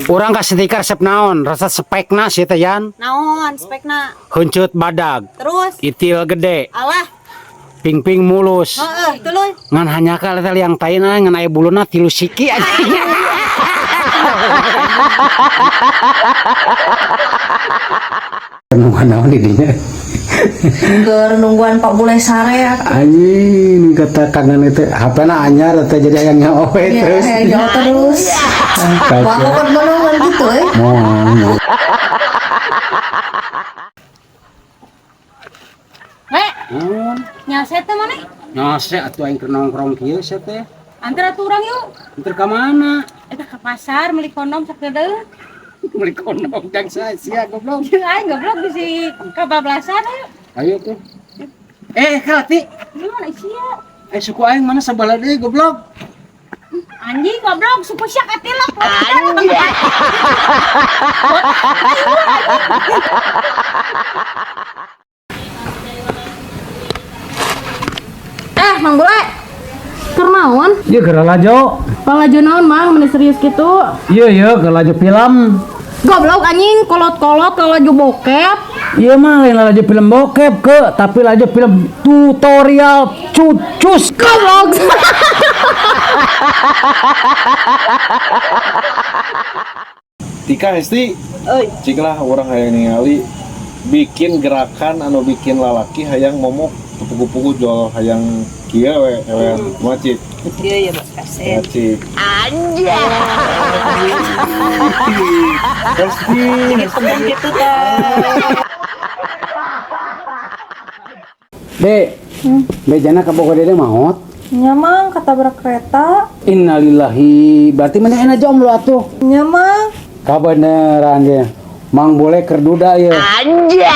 Urang ka Tika resep naon? Rasa spekna sih teh Yan. Naon spekna? Heuncet badag, Terus itil gede, alah, pingping mulus. Heeh, tuluy. Ngan hanjakal eta liang taina ngan aya buluna 3 siki anjing. Nungguan naon di dinya? Keur nungguan Pak Bule sare atuh. Anjing kata kangen itu HP-na anyar teh jadi hayang nyaowe Ya, terus. hayang nyawa terus. Wah, aku kan menungguan gitu eh. Moal. Hei, Naon? nyase teh maneh? Nyase atuh aing keur nongkrong kieu sia teh. Antar atuh urang yuk. Antar ka mana? Eta ke pasar meuli kondom sakedeung. Meuli kondom jang sia goblok. Jeung aing goblok bisi kabablasan ayo. Ayo tuh. Eh, Kalati. Gimana sia? Eh, suku aing mana sabalah deui goblok. Anjing goblok suku sia katilok. Anjing. Eh, Mang Bule. Keur naon? Ieu keur lalajo. Lalajo naon, Mang? Meni serius gitu. Iya, iya, keur lalajo film. Goblok anjing, kolot-kolot lalajo bokep. Iya mah lain lalajo film bokep ke, tapi lalajo film tutorial cucus. Goblok. Tika Hesti, Euy, cik lah orang hayang ningali bikin gerakan anu bikin lalaki hayang momok pugu-pugu jual hayang kieu we ewe kumaha cik ieu ya Bos Kasen. Kumaha cik anjay Hesti. Tembung gitu tah. Dek, bejana ka Bogor dede maot. Nya Mang, ketabrak kereta. Innalillahi, berarti mana enak jomblo atuh. Nya Mang. Kabeneran dia. Mang boleh kerduda ya. Anjay.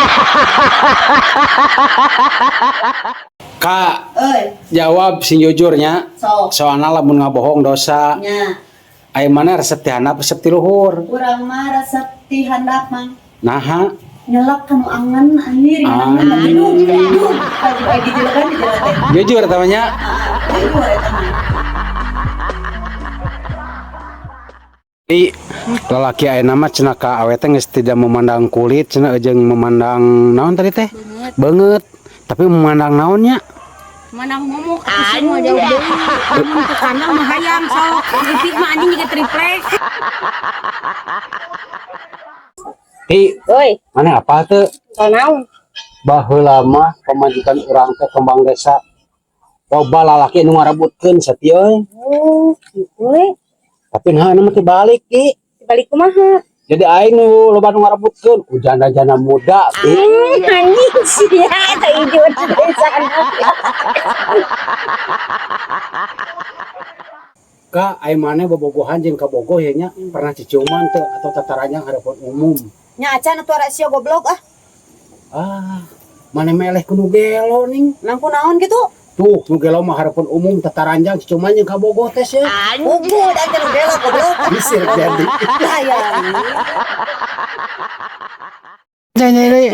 Kak, Euy, jawab sing jujurnya. sok. Soalna lamun ngabohong dosa. Nya, Aya mana resep ti handap resep ti luhur. urang mah resep ti handap Mang. Naha, Nyelak kanu angen anjir Anjing. aduh, aduh. Pagi-pagi jelekan di jalan teh. Jujur tamanya. Aduh, eta mah. Di lalaki aya mah cenah ka awe teh geus tidak memandang kulit cenah jeung memandang naon tadi teh? Beungeut. Tapi memandang naonnya? Menang momok atuh semua jauh deui. Lamun ke kandang mah hayang sok. Leutik mah anjing juga triplek. Ti, Oi, mana apa teu? naon? Baheula mah pamajikan urang teh kembang desa. Loba lalaki nu ngarebutkeun satia euy. Oh, gitu we. Tapi nah anu mah tibalik ki. Dibalik kumaha? Jadi aing nu loba nu ngarebutkeun ku janda-janda muda ki. Anjing sia eta ijo di desa. Ka aing maneh bobogohan jeung kabogoh ya nya pernah ciciuman teu atau tataranjang harapan umum. Nya acan atuh ara sia goblok ah. Ah, maneh meleh ku nu gelo ning. Nang kunaon gitu? Tuh, nu gelo mah harapan umum tataranjang cicuman jeung kabogoh teh sia. Pugu da teh nu gelo goblok. Bisa jadi. Bahaya. Cai cai.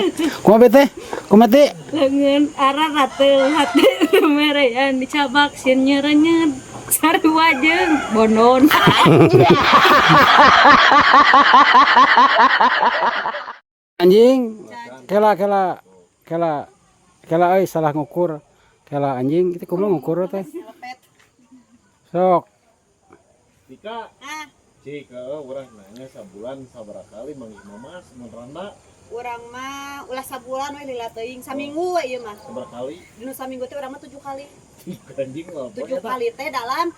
Kumaha teh? Kumaha teh? Lengan arah ratel hati merean dicabak sieun nyerenyet sarua jeung bonon. Anjing. Kela kela kela kela euy salah ngukur. Kela anjing itu kumaha ngukur teh? Sok. Tika, Ah, cik urang nanya sabulan sabaraha kali manggih mamas mun randa urang mah ulah sabulan we lila teuing, saminggu we ieu mah. sabaraha kali Dinu saminggu teh urang mah 7 kali. anjing lah 7 kali teh dalam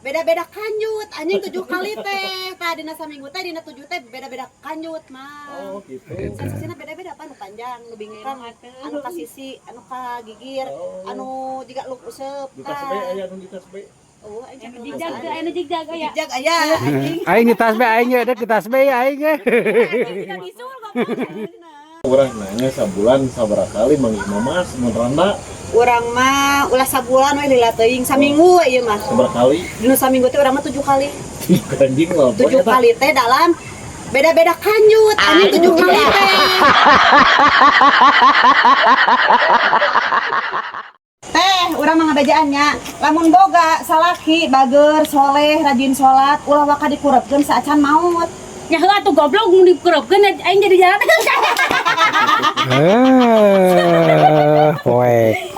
beda-beda kanjut anjing 7 kali teh. Tah dina saminggu teh dina 7 teh beda-beda kanjut mah. Oh gitu. Sisina beda-beda apa anu panjang, nu bingkang, anu ka sisi, anu ka gigir, anu jiga luk useup. Di tas B aya nu di tas B. Oh, aing cek Jigjag teh anu jigjag aya. Jigjag aya anjing. Aing di tas be aing ye, dek di tas be aing ye. Urang nanya sabulan sabaraha kali manggih mamas mun randa Urang mah ulah sabulan we lila teuing, saminggu we ieu mah. sabaraha kali Dinu saminggu teh urang mah 7 kali. anjing lah 7 kali teh dalam beda-beda kanjut anjing 7 kali teh. Teh, urang mah ngabejaannya. Lamun boga salaki bager, soleh, rajin salat, ulah waka dikurepkeun saacan maut. Nya heuh atuh goblok mun dikeropkeun aing jadi jalan. Eh, poek.